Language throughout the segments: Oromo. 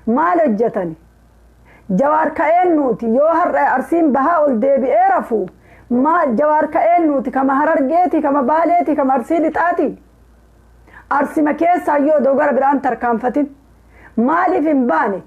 Maal hojjetani? Jawaar ka'een nuti yoo har'a Arsiin bahaa ol deebi'ee rafu, maal Jawaar ka'een nuti? Kama Harargeeti, kama Baaleeti, kama Arsii lixaati? Arsima keessaa yoo odoo gara biraan tarkaanfatin maaliif hin baane?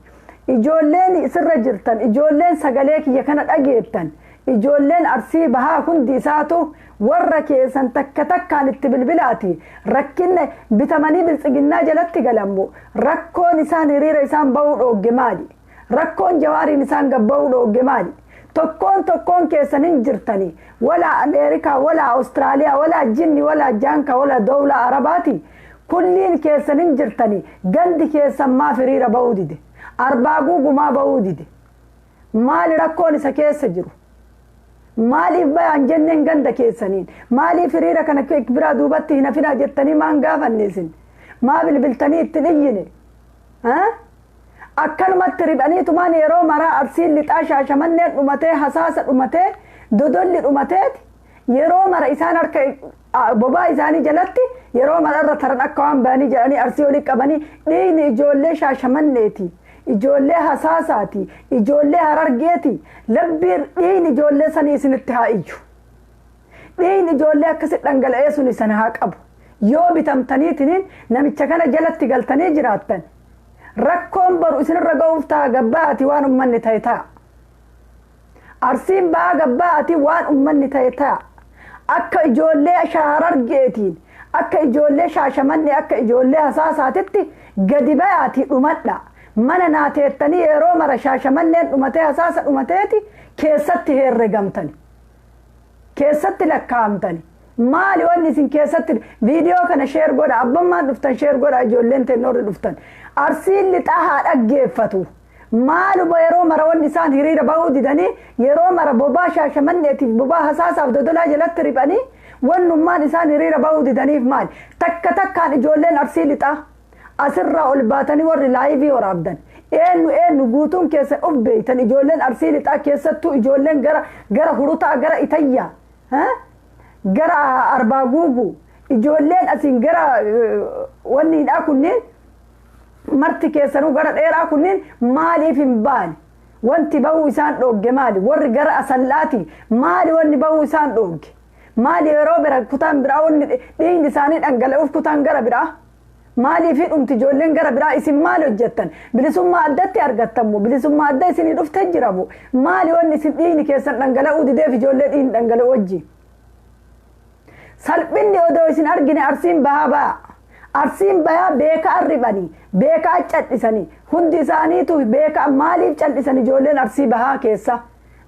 Ijoolleen sirra jirtan, ijoolleen sagalee kiyya kana dhageettan, ijoolleen Arsii bahaa hundi isaatu warra keessan takka takkaan itti bilbilaati. Rakkinne bitamanii biltsiginnaa jalatti galammo, rakkoon isaan hiriira isaan bahuu dhoogge maali? Rakkoon Jawaariin isaan gabbahuu dhoogge maali? Tokkoon tokkoon keessan hin jirtanii, walaa Ameerikaa, walaa Awustiraaliyaa, walaa jinni, walaa jaanka, walaa dowlaa Arabaati, kulliin keessan hin jirtanii, gandi keessan maaf hiriira bahuu dide? Arbaa guugumaa bahuu dide? Maali rakkoon isa keessa jiru? Maaliif bayaan jenneen ganda keessaniin? Maaliif hiriira kana biraa duubatti hin hafinaa jettanii maan gaafanne isin? Maa bilbiltanii ittiin iyyine? Akkanumatti riphaniitumaan yeroo maraa Arsiin lixaa Shaashamanneen dhumatee, Hasaasa dhumatee, Dodolli dhumateeti, yeroo mara isaan harka bobaa isaanii jalatti yeroo mara irra taran akka waan bayanii jedhanii Arsii olii qabanii. Dhiigni ijoollee Shaashamanneeti, ijoollee Hasaasaati, ijoollee Harargeeti, labbii dhiigni ijoollee sanii isinitti haa iyyu. Dhiigni ijoollee akkasi dhangala'ee sun isin haa qabu. Yoo bitamtaniitiniin namicha kana jalatti galtanii jiraattan, rakkoon boru isinirra ga'uuf ta'a. Gabbaa'ati waan ummanni ta'e ta'a. Arsiin ba'aa gabbaa'ati waan ummanni ta'e ta'a. Akka ijoollee Harargeetiin, akka ijoollee Shaashamannee, akka ijoollee Hasaasaatitti gadi bayaatii dhumadha. Mana naa teettanii yeroo mara Shaashamanneen dhumatee, Hasaasa dhumateeti keessatti herregamtani, keessatti lakkaa'amtani. Maali wanni isin keessatti? Viidiyoo kana share godha, abbammaan dhuftan share godha. Ijoolleen tennoorri dhuftan, Arsiin lixaa haa dhaggeeffatu. Maaluma yeroo mara wanni isaan hiriira bahuu didanii, yeroo mara bobaa Shaashamanneetiif, bobaa Hasaasaaf Dodolaa jalatti riphanii, wannummaan isaan hiriira bahuu didaniif maali? Takka takkaan ijoolleen Arsii lixaa asirraa ol baatanii warri live waraabdan, eenyu eenyu guutuun keessa of beeytan. Ijoolleen Arsii lixaa, keessattuu ijoolleen gara Hurutaa, gara Itayyaa, gara Arbaa Guuguu, ijoolleen asiin gara wanni hidhaa kunneen marti keessanuu gara dheeraa kunneen maaliif hin baane? Wanti bahuu isaan dhoogge maali? Warri gara Asallaati maali? Wanni bahuu isaan dhoogge maali? Yeroo bira kutaan biraa wanni dhiigni isaanii dhangala'uuf kutaan gara biraa maaliif dhumti? Ijoolleen gara biraa isin maal hojjettan? Bilisummaa addatti argattammo, bilisummaa adda isinii dhuftee jiramu. Maali wanni isin dhiigni keessan dhangala'uu dideef ijoollee dhiigni dhangala'u wajjin? Salphinni odoo isin argine Arsiin bahaa ba'a. Arsiin bahaa beekaa riphanii, beekaa cal'isanii, hundi isaaniitu beekaa. Maaliif cal'isan ijoolleen Arsii bahaa keessa?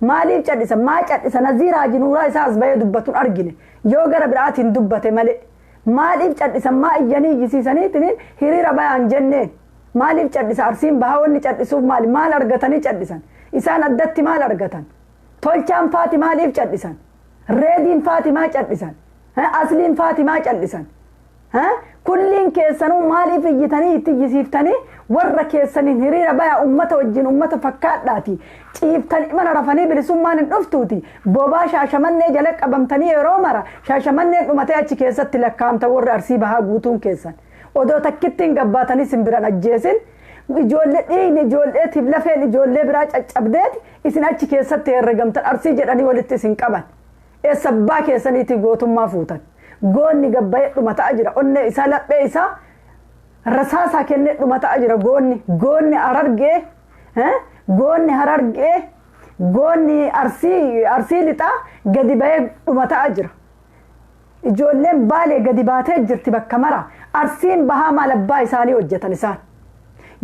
Maaliif cal'isan? Maa cal'isan? Naziir Haaji Nuuraa isaa as bahee dubbatuun argine, yoo gara biraatiin dubbate malee. Maaliif cal'isan? Maa iyyanii iyyisiisaniitiin hiriira bayaan jenneen? Maaliif cal'isa Arsiin bahaa? Wanni cal'isuuf maali? Maal argatanii cal'isan isaan addatti? Maal argatan? Tolchaan faati maaliif cal'isan? Reediin faati maa cal'isan? Asliin faati maa cal'isan? Kulliin keessanuu maaliif iyyitanii itti iyyisiiftanii warra keessaniin hiriira baya, ummata wajjin ummata fakkaadhaati? Ciiftanii mana rafanii bilisummaan hin dhuftuuti. Bobaa Shaashamannee jala qabamtanii yeroo mara Shaashamanneen dhumatee achi keessatti lakkaa'amta. Warri Arsii bahaa guutuun keessan odoo takkittiin gabbaatanii simbiran ajjeesin, ijoollee dhiigni ijoolleetiif lafeen ijoollee biraa caccabdeeti isin achi keessatti herregamtan. Arsii jedhanii walitti isin qaban. Eessa abbaa keessaniitii gootummaa fuutan? Goonni gabbayee dhumataa jira. Onnee isaa, laphee isaa rasaasaa kennee dhumataa jira. Goonni Harargee, goonni Harargee, goonni Arsii lixaa gadi bahee dhumataa jira. Ijoolleen Baalee gadi baatee jirti bakka mara. Arsiin bahaa maal abbaa isaanii hojjetan isaan?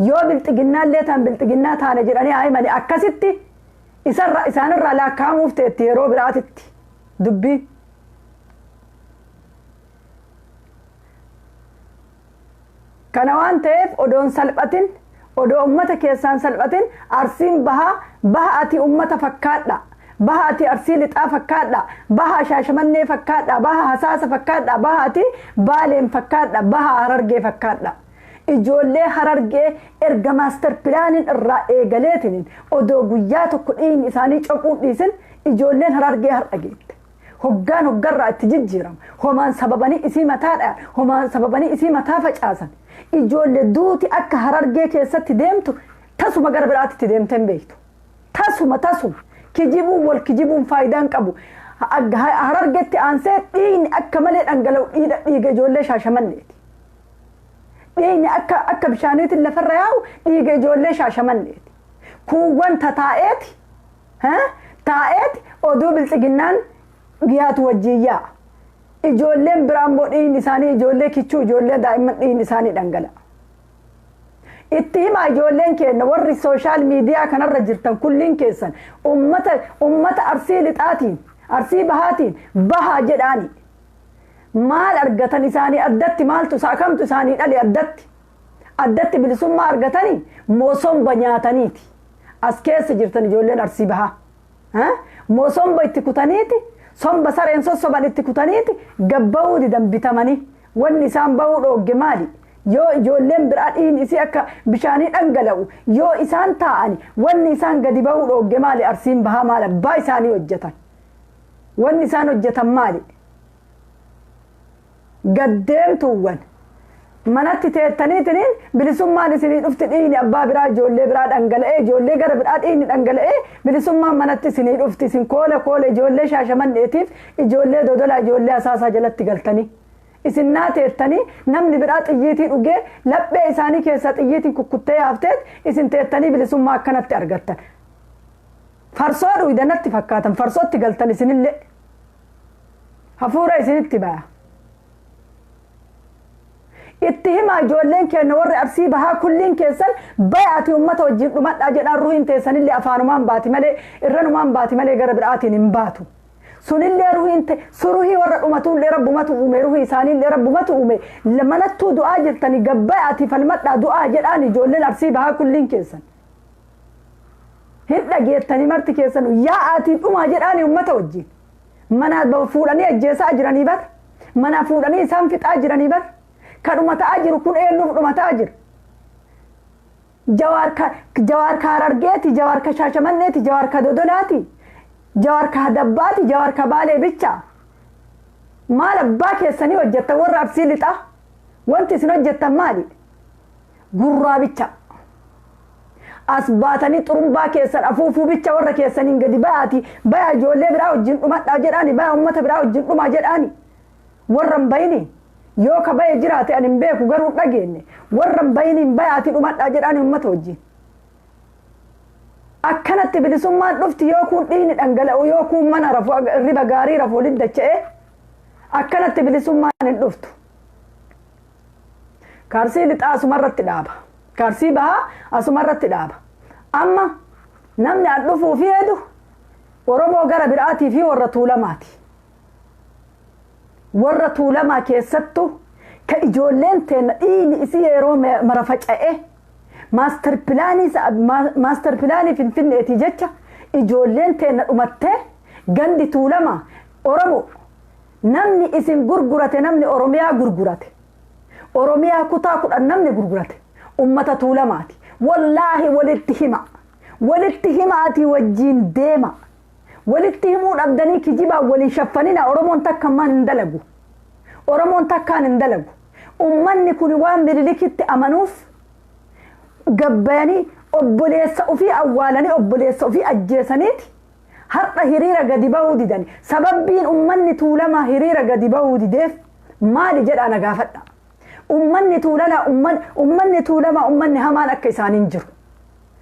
Yoo bilxiginnaallee ta'an, bilxiginnaa taane jedhanii haa himani. Akkasitti isarra isaanirraa lakkaa'amuuf teetti yeroo biraatitti dubbii. Kana waan ta'eef odoon salphatin, odoo ummata keessaan salphatin, Arsiin bahaa baha ati ummata fakkaadha. Baha ati Arsii lixaa fakkaadha. Baha Shaashamannee fakkaadha. Baha Hasaasa fakkaadha. Baha ati Baaleen fakkaadha. Baha Harargee fakkaadha. Ijoollee Harargee erga master planiin irraa eegaleetiin odoo guyyaa tokko dhiigni isaanii cophuun dhiisin ijoolleen Harargee har'a geette. Hoggaan hoggarraa itti jijjiirama. Homaan sababanii isii mataadhaan, homaan sababanii isii mataa facaasan. Ijoollee duuti akka Harargee keessatti deemtu Tasuma gara biraatti deemtee hin beektu. Tasuma tasuma kijibuun wal kijibuun faayidaan qabu. Harargetti aansee dhiigni akka malee dhangala'u dhiiga ijoollee Shaashamanneeti. Dhiigni akka bishaaniitiin lafarra yaa'u dhiiga ijoollee Shaashamanneeti. Kuuwwan tataa'eeti taa'eeti oduu biltsiginnaan dhiyaatu wajjin yaa'a. Ijoolleen biraa immoo dhiigni isaanii, ijoollee kichuu, ijoollee daa'imman, dhiigni isaanii dhangala'a. Itti himaa ijoolleen keenya, warri social media kanarra jirtan kulliin keessan, ummata Arsii Lixaatiin, Arsii Bahaatiin bahaa jedhaani. Maal argatan isaanii addatti? Maaltu isaa kamtu isaanii dhale addatti? Addatti bilisummaa argatanii moosomba nyaataniiti. As keessa jirtan ijoolleen Arsii Bahaa. Moosomba itti kutaniiti, somba sareen sossoban itti kutaniiti gabba'uu didan bitamanii. Wanni isaan bahuu dhoogge maali? Yoo ijoolleen biraa dhiigni isii akka bishaanii dhangala'u yoo isaan taa'ani, wanni isaan gadi bahuu dhoogge maali? Arsiin Bahaa maal abbaa isaanii hojjetan? Wanni isaan hojjetan maali? Gaddeemtuuwwan manatti teettaniitiniin bilisummaan isinii dhufti, dhiigni abbaa biraa, ijoollee biraa dhangala'ee, ijoollee gara biraa dhiigni dhangala'ee, bilisummaan manatti isinii dhufti. Isin koola koola ijoollee Shaashamanneetiif, ijoollee Dodolaa, ijoollee Asaasaa jalatti galtanii. Isin naa teettanii namni biraa xiyyiitii dhugee laphee isaanii keessaa xiyyiitiin kukkuttee yaafteet, isin teettanii bilisummaa akkanatti argattan. Farsoo dhuydan natti fakkaatan, farsootti galtan isinillee. Hafuura isinitti baya. Itti himaa ijoolleen keenya, warri Arsii Bahaa kulliin keessan, bayaati uummata wajjin dhumadhaa jedhaan. Ruhiin teessanillee afaanumaan baati malee, irranumaan baati malee, gara biraatiin hin baatu. Sunillee ruhiin suruhii warra dhumatuullee rabbumatu uume, ruhii isaaniillee rabbumatu uume. Manattuu du'aa jirtanii gabbayaati falmadhaa du'aa jedhaan ijoolleen Arsii Bahaa kulliin keessan. Hin dhageettanii marti keessan, yaa'aatii dhumaa jedhaani uummata wajjin. Mana fuudhanii ajjeesaa jiranii bar. Mana fuudhanii isaan fixaa jiranii bar. Ka dhumataa jiru kun eenyuuf dhumataa jira? Jawaar ka Harargeeti, Jawaar ka Shaashamanneeti, Jawaar ka Dodolaati, Jawaar ka Hadabbaati, Jawaar ka Baalee bicha. Maal abbaa keessanii hojjettan, warra Arsii Lixaa? Wanti isin hojjettan maali? Gurraa bicha. As baatanii xurumbaa keessan afuufuu bicha. Warra keessaniin gadi bayaati. Baya, ijoollee biraa wajjin dhumadhaa jedhaani, baya, uummata biraa wajjin dhumaa jedhaani. Warra hin bayini, yoo ka baye jiraate ani hin beeku, garuu dhageenye. Warra hin bayiniin bayaati dhumadhaa jedhaani uummata wajjin. Akkanatti bilisummaan dhufti yoo kun dhiigni dhangala'u, yoo kun mana rafu, riba gaarii rafu walitti dacha'e, akkanatti bilisummaan hin dhuftu. Kaarsii Lixaa asumarratti dhaaba. Kaarsii Bahaa asumarratti dhaaba. Amma namni an dhufuu fi hedu Oromoo gara biraatii fi warra Tuulamaati. Warra Tuulamaa keessattuu ka ijoolleen teenna dhiigni isii yeroo mara faca'e, master planii Finfinneetii jecha ijoolleen teenna dhumattee, gandi Tuulamaa Oromoo namni isin gurgurate, namni Oromiyaa gurgurate, Oromiyaa kutaa 10 namni gurgurate ummata Tuulamaati. Wallaahi walitti hima. Walitti himaatii wajjiin deema. Walitti himuu dhabdanii kijibaan waliin shaffanina. Oromoon takka ammaan hin dalagu. Oromoon takkaan hin dalagu. Ummanni kun waan Minilikitti amanuuf gabbayanii obboleessa ofii awwaalanii, obboleessa ofii ajjeesaniiti har'a hiriira gadi bahuu didani. Sababbiin ummanni Tuulamaa hiriira gadi bahuu dideef maali jedhaa na gaafadha. Ummanni Tuulamaa, ummanni Tuulamaa, ummanni hamaan akka isaaniin jiru.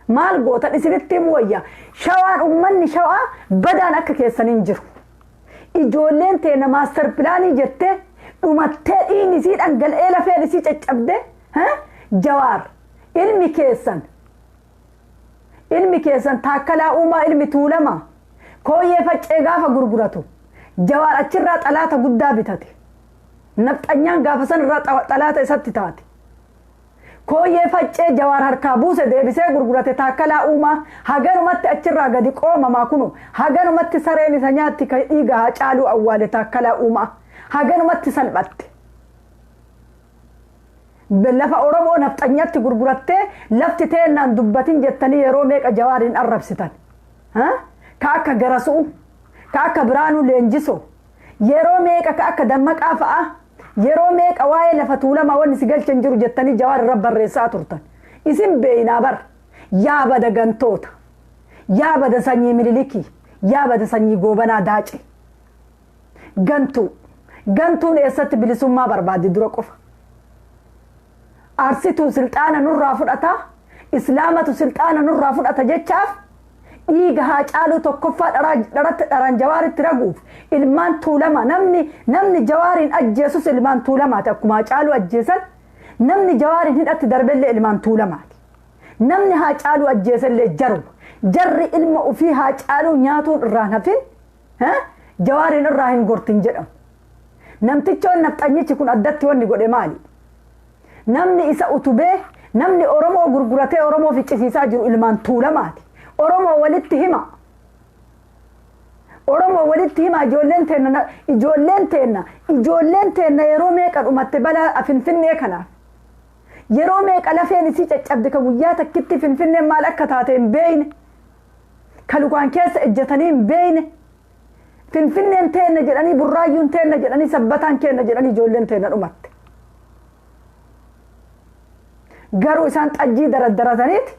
Maal gootan isinitti himu wayya. Shawaan, ummanni Shawaa badaan akka keessaniin jiru. Ijoolleen teena master planii jettee dhumattee, dhiigni isii dhangala'ee, lafeen isii caccabdee, Jawaar ilmi keessan, ilmi keessan Taakkalaa Uumaa, ilmi Tuulamaa Kooyyee Faccee gaafa gurguratu, Jawaar achirraa xalaata guddaa bitate. Nafxanyaan gaafa san irraa xalaata isatti taate. Kooyyee Faccee Jawaar harkaa buuse, deebisee gurgurate Taakkalaa Uumaa. Haganumatti achirraa gadi qoomamaa kunu, haganumatti sareen isa nyaatti kan dhiiga haa caaluu awwaale Taakkalaa Uumaa haganumatti salphatte. Lafa Oromoo nafxanyatti gurgurattee, lafti teennaan dubbatin jettanii yeroo meeqa Jawaariin arrabsitan. Ka akka Garasu'u, ka akka Biraanuu Leenjisoo, yeroo meeqa ka akka Dammaqaa fa'a, yeroo meeqa waa'ee lafa Tuulamaa wanni si galchan jiru jettanii Jawaar irra barreessaa turtan. Isin beeynaa bar. Yaa bada gantoota, yaa bada sanyii Minilikii, yaa bada sanyii Goobanaa Daace. Gantuu, gantuun eessatti bilisummaa barbaaddi dura qofa? Arsituu silxaana nurraa fudhata, Islaamatu silxaana nurraa fudhata jechaaf dhiiga Haacaaluu tokkoffaa dharatti dharaan Jawaaritti raguuf ilmaan Tuulama. Namni Jawaariin ajjeesus ilmaan Tuulamaati. Akkuma Haacaaluu ajjeesan, namni Jawaariin hidhatti darbellee ilmaan Tuulamaati. Namni Haacaaluu ajjeesellee jaruma. Jarri ilma ofii Haacaaluu nyaatuun irraan hafin Jawaariin irraa hin gortin jedhamu. Namtichoon nafxanyichi kun addatti wanni godhe maali? Namni isa utubee, namni Oromoo gurguratee Oromoo ficcisiisaa jiru ilmaan Tuulamaati. Oromoo walitti hima. Oromoo walitti hima. Ijoolleen teenna, ijoolleen teenna, ijoolleen teenna yeroo meeqa dhumatte balaa Finfinnee kanaaf? Yeroo meeqa lafeen isii caccabde ka guyyaa takkitti Finfinneen maal akka taate hin beeyne? Ka lukaan keessa ejjetanii hin beeyne? Finfinneen teenna jedhanii, Burraayyuun teenna jedhanii, Sabbataan keenna jedhanii ijoolleen teenna dhumatte. Garuu isaan xajjii daraddarataniiti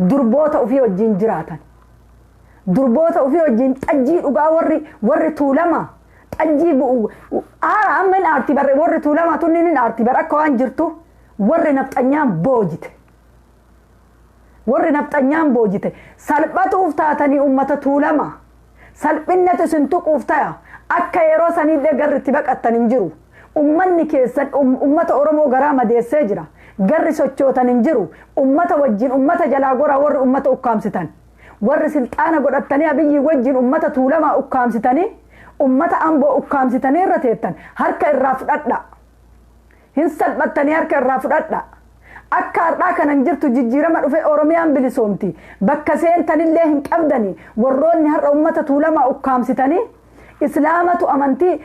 durboota ofii wajjin jiraatan. Durboota ofii wajjin xajjii dhugaa warri Tuulamaa xajjii aara amma hin aarti barre. Warri Tuulamaa tunni hin aarti bara akka waan jirtu. Warri nafxanyaan boojite. Warri nafxanyaan boojite salphatuuf taatanii ummata Tuulamaa. Salphinnatu isin tuquuf ta'a. Akka yeroo saniillee garri itti baqattan hin jiru. Ummanni keessan ummata Oromoo garaa madeessee jira. Garri sochootan hin jiru. Ummata wajjin ummata jalaa goraa warri ummata ukkaamsitan. Warri silxaana godhattanii Abiyyi wajjin ummata Tuulamaa ukkaamsitanii, ummata Amboo ukkaamsitanii irra teettan harka irraa fudhadha. Hin salphattanii, harka irraa fudhadha. Akka har'aa kanan jirtu jijjiirama dhufe Oromiyaan bilisoomti. Bakka seentanillee hin qabdani. Warroonni har'a ummata Tuulamaa ukkaamsitanii, Islaamatu amantii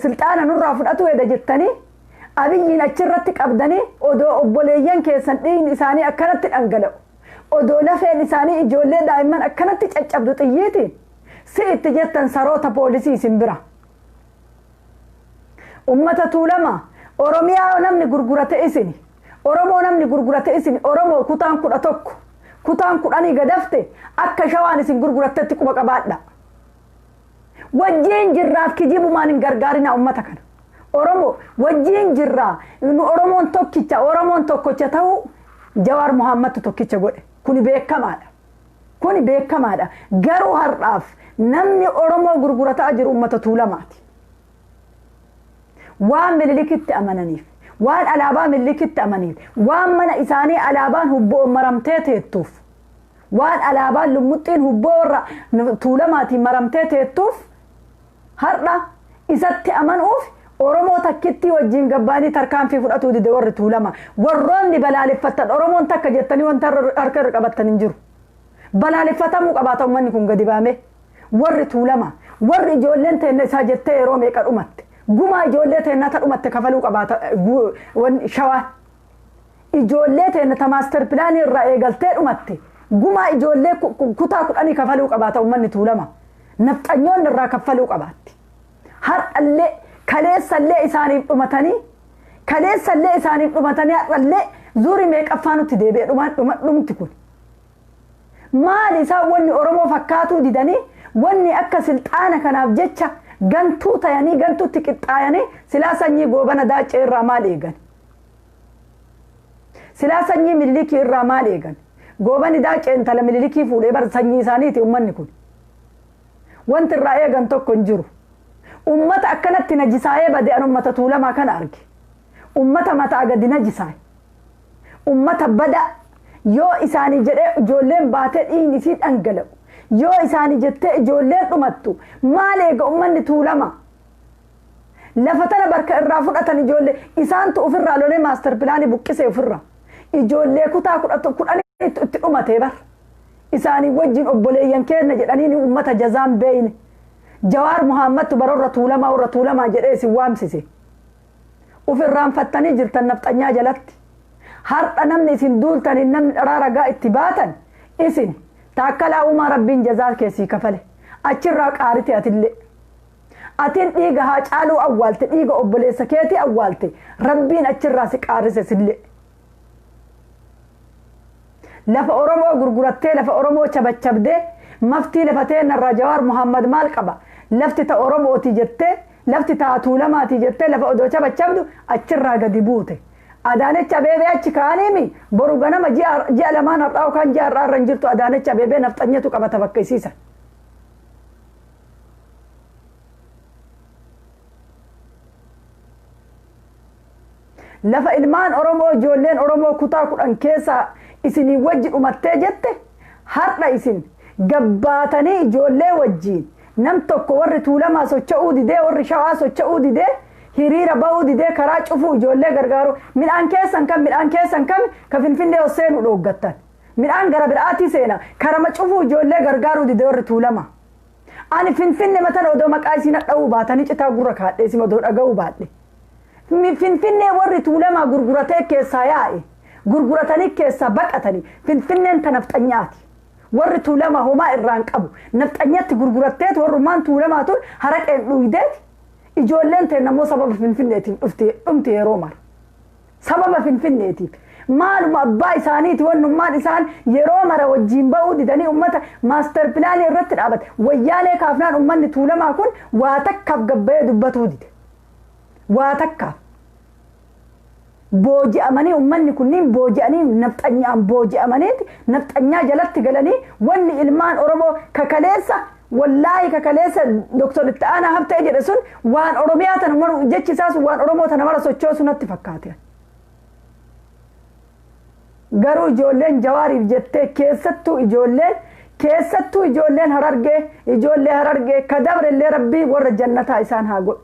silxaana nurraa fudhatu hedha jettanii Abiyyiin achirratti qabdanii, odoo obboleeyyan keessan dhiigni isaanii akkanatti dhangala'u, odoo lafeen isaanii ijoollee daa'imman akkanatti caccabdu xiyyiitiin si itti jettan saroota poolisii isin bira. Ummata Tuulamaa, Oromiyaa namni gurgurate isini. Oromoo namni gurgurate isini. Oromoo kutaan 11, kutaan 10 gadafte akka Shawaan isin gurgurattetti quba qabaadha. Wajjiin jirraaf kijibumaan hin gargaarina ummata kana. Oromoo wajjiin jirraa, nu Oromoon tokkicha. Oromoon tokkocha ta'uu Jawaar Muhammadtu tokkicha godhe. Kuni beekamaadha. Kuni beekamaadha. Garuu har'aaf namni Oromoo gurgurataa jiru ummata Tuulamaati. Waan Minilikitti amananiif, waan alaabaa Minilikitti amaniif, waan mana isaanii alaabaan hubboo maramtee teettuuf, waan alaabaan lummuxxiin hubboo warra Tuulamaatiin maramtee teettuuf har'a isatti amanuuf Oromoo takkitti wajjin gabbaanii tarkaanfii fudhatuu dide warri Tuulama. Warroonni balaaleffattan Oromoon takka jettanii wanta harka irra qabattan hin jiru. Balaaleffatamuu qabaata uummanni kun gadi baame. Warri Tuulama, warri ijoolleen teenna isaa jettee yeroo meeqa dhumatte? Gumaa ijoollee teennaa ta dhumatte kafaluu qabaata Shawaan. Ijoollee teenna ta master planii irraa eegaltee dhumatte, gumaa ijoollee kutaa 10 kafaluu qabaata uummanni Tuulama. Nafxanyoonni irraa kaffaluu qabaatti. Har'allee kaleessallee isaaniif dhumatanii, kaleessallee isaaniif dhumatanii, har'allee zuuri meeqaffaa nutti deebi'e dhumti kun? Maali isaan wanni Oromoo fakkaatuu didanii, wanni akka silxaana kanaaf jecha gantuu tayanii, gantuutti qixxaayanii? Silaa sanyii Goobana Daaccee irraa maal eegan? Silaa sanyii Mililikii irraa maal eegan? Goobani Daaccee intala Mililikii fuudhee bar, sanyii isaaniiti ummanni kun. Wanti irraa eegan tokko hin jiru. Ummata akkanatti najisaa'ee bade an ummata Tuulamaa kana arge. Ummata mataa gadi najisaa'e. Ummata bada yoo isaanii jedhee ijoolleen baatee dhiigni isii dhangala'u. Yoo isaanii jettee ijoolleen dhumattu maal eega ummanni Tuulamaa? Lafa tana barka irraa fudhatan ijoollee isaantu ofirraa lolee master planii buqqisee ofirraa. Ijoollee kutaa 10 itti dhumatee bar. Isaanii wajjin obboleeyyan keenya jedhanii ummata jazaan beeyne. Jawaar Muhammadtu bara warra Tuulamaa, warra Tuulamaa jedhee isin waamsise. Ofirraanfattanii jirtan nafxanyaa jalatti. Har'a namni isin duultaniin, namni dharaa ragaa itti baatan isin. Taakkalaa Uumaa, Rabbiin jazaa keessii kafale. Achirraa qaarite atillee. Atiin dhiiga Haacaaluu awwaalte, dhiiga obboleessa keetii awwaalte, Rabbiin achirraa si qaarise sillee. Lafa Oromoo gurgurattee, lafa Oromoo chabachabdee, maftii lafa teennarraa Jawaar Muhammad maal qaba? Lafti ta Oromooti jettee, lafti ta Tuulamaati jettee lafa odoo chabachabdu achirraa gadi buute. Adaanech Abeebee achi kaaniimi boru ganama ji'a lamaan har'aa yookaan ji'a har'aa irra hin jirtu. Adaanech Abeebee nafxanyatu qabata bakka isiisan. Lafa ilmaan Oromoo, ijoolleen Oromoo kutaa 10 keessa isinii wajji dhumattee jette, har'a isin gabbaatanii ijoollee wajjiin nam tokko warri Tuulamaa socho'uu didee, warri Shawaa socho'uu didee, hiriira ba'uu didee, karaa cufuu ijoollee gargaaru. Midhaan keessan kan midhaan keessan kam ka Finfinnee ol seenuu dhooggattan? Midhaan gara biraatii seena, karama cufuu ijoollee gargaaruu didee warri Tuulamaa. Ani Finfinne matan odoo maqaa isin dha'uu baatanii citaa gurra kaadhee isin odoo dhaga'uu baadhe. Finfinnee warri Tuulamaa gurguratee keessaa yaa'e, gurguratanii keessaa baqatanii, Finfinneen ta nafxanyaati. Warri Tuulamaa homaa irraan qabu. Nafxanyatti gurguratteet warrummaan Tuulamaa tun haraqeen dhuydeeti. Ijoolleen ta'e namoo sababa Finfinneetiif dhufte dhumti yeroo mara. Sababa Finfinneetiif. Maaluma abbaa isaaniiti wannummaan isaan yeroo mara wajjiin ba'uu didanii uummata master planii irratti dhaabate? Wayyaanee kaafnaan uummanni Tuulamaa kun waa takkaaf gabbayee dubbatuu dide. Waa takkaaf. Booji'amanii, uummanni kunniin booji'anii, nafxanyaan booji'amaniiti nafxanyaa jalatti galanii. Wanni ilmaan Oromoo kakaleessa, wallaahi, kakaleessa Doktor Itti Aanaa Habtee jedhe sun waan Oromiyaa tana maru, jechi isaa sun waan Oromoo tana mara sochoosu natti fakkaate. Garuu ijoolleen Jawaariif jettee, keessattuu ijoolleen Harargee, ijoollee Harargee ka dabrellee Rabbii warra jannataa isaan haa godhu.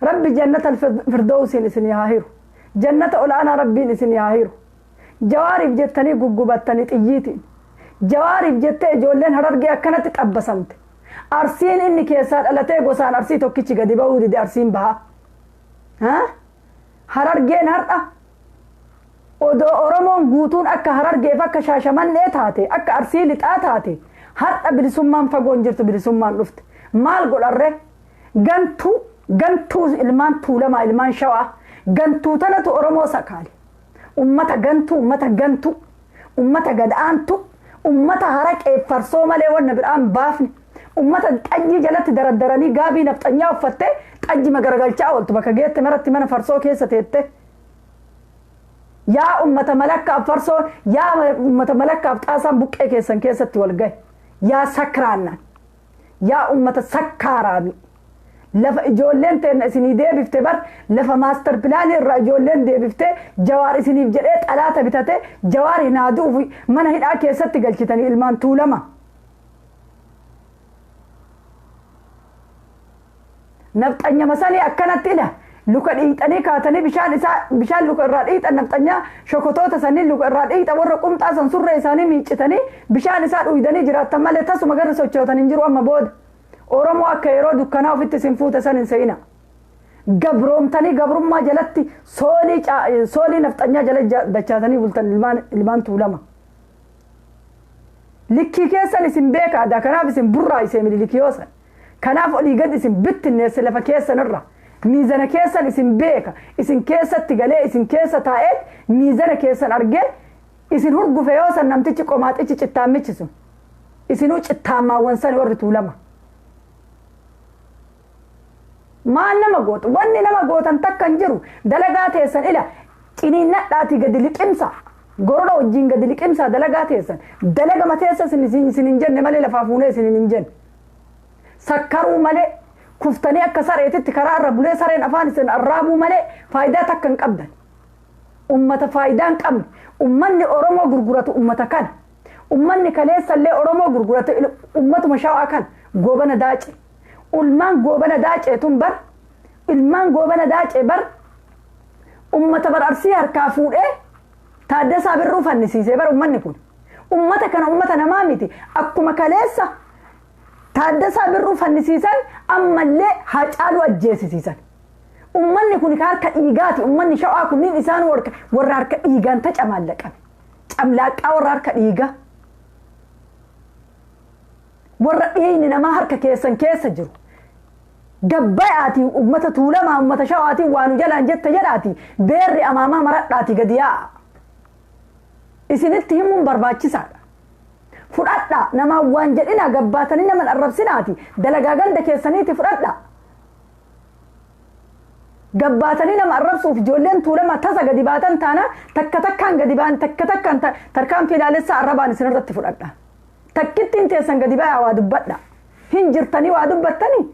Rabbi jannata firdawsiin isin haa hiru. Jannata ol'aanaa Rabbiin isin haa hiru. Jawaariif jettanii guggubattanii xiyyiitiin. Jawaariif jettee ijoolleen Harargee akkanatti xabbasamte. Arsiin inni keessaa dhalatee gosaan Arsii tokkichi gadi ba'uu dide, Arsiin baha. Harargeen har'a odoo Oromoon guutuun akka Harargeef akka Shaashamannee taate, akka Arsii Lixaa taate, har'a bilisummaan fagoon jirtu, bilisummaan dhufte. Maal godharre? Gantuu, gantuu ilmaan Tuulamaa, ilmaan Shawaa gantuu tanatu Oromoo sakaale. Ummata gantuu, ummata gantuu, ummata gad'aantu, ummata haraqee farsoo malee wanna biraan baafne, ummata xajjii jalatti daraddaranii gaabii nafxanyaa uffattee xajji magaragalchaa ooltu bakka geette maratti mana farsoo keessa teette. Yaa ummata malakkaaf farsoo, yaa ummata malakkaaf xaasaan buqqee keessan keessatti wal gahe. Yaa sakraannan, yaa ummata sakkaaraami. Lafa ijoolleen teenna isinii deebifte bar, lafa master planii irraa ijoolleen deebifte, Jawaar isiniif jedhee xalaata bitate, Jawaar hin haaduuf mana hidhaa keessatti galchitanii ilmaan Tuulama. Nafxanyama sanii akkanatti ila luka dhiixanii kaatanii bishaan isaa, bishaan luka irraa dhiixan, nafxanyaa shokotoota sanii luka irraa dhiixa, warra qumxaa san surree isaanii miiccitanii bishaan isaa dhuydanii jiraattan malee tasuma garri sochootan hin jiru amma booda. Oromoo akka yeroo dukkanaa ofitti isin fuute san hin se'ina. Gabroomtanii gabrummaa jalatti soolii nafxanyaa jala dachaatanii bultan ilmaan Tuulama. Likkii keessan isin beekaadha. Kanaaf isin burraa isee mililikiyoo san. Kanaaf olii gad isin bittinneesse lafa keessan irra. Miizana keessan isin beeka. Isin keessatti galee, isin keessa taa'ee, miizana keessan argee isin hurgufe yoo san namtichi qomaaxichi cittaammichi sun. Isinuu cittaammaawwan san warri Tuulama. Maal nama gootu? Wanni nama gootan takka hin jiru. Dalagaa teessan ila ciniinnadhaatii gadi liqimsa. Gorora wajjin gadi liqimsaa dalagaa teessan. Dalagama teessa isin hin jenne malee lafaa fuunee isin hin jenne. Sakkaruu malee, kuftanii akka sareetitti karaa irra bulee sareen afaan isin arraabuu malee faayidaa takka hin qabdan. Ummata faayidaa hin qabne. Ummanni Oromoo gurguratu ummata kana. Ummanni kaleessallee Oromoo gurguratu ummatuma Shawaa kana, Goobana Daacee. Ilmaan Goobana Daacee tun bar, ilmaan Goobana Daacee bar ummata bar Arsii harkaa fuudhee Taaddasaa Birruu fannisiisee bar ummanni kun. Ummata kana ummata namaa miti. Akkuma kaleessa Taaddasaa Birruu fannisiisan ammallee Haacaaluu ajjeesisiisan. Ummanni kun ka harka dhiigaati. Ummanni Shawaa kunniin isaan warra harka dhiigaan tacamaallaqame. Camlaaqqaa warra harka dhiigaa. Warra dhiigni namaa harka keessan keessa jiru. Gabbayaatii ummata Tuulamaa, ummata Shawaatiin waa nu jalaan jette jedhaati beerri amaamaa maradhaati gadi yaa'a. Isinitti himuun barbaachisaadha. Fudhadhaa namaa waan jedhinaa gabbaatanii nama arrabsinaati dalagaa ganda keessaniiti fudhadhaa. Gabbaatanii nama arrabsuuf ijoolleen Tuulamaa tasa gadi baatan taana takka takkaan gadi ba'an, takka takkaan tarkaanfii ilaalessaa arrabaan isinirratti fudhadha. Takkittiin teessan gadi ba'aa waa dubbadha. Hin jirtanii waa dubbattanii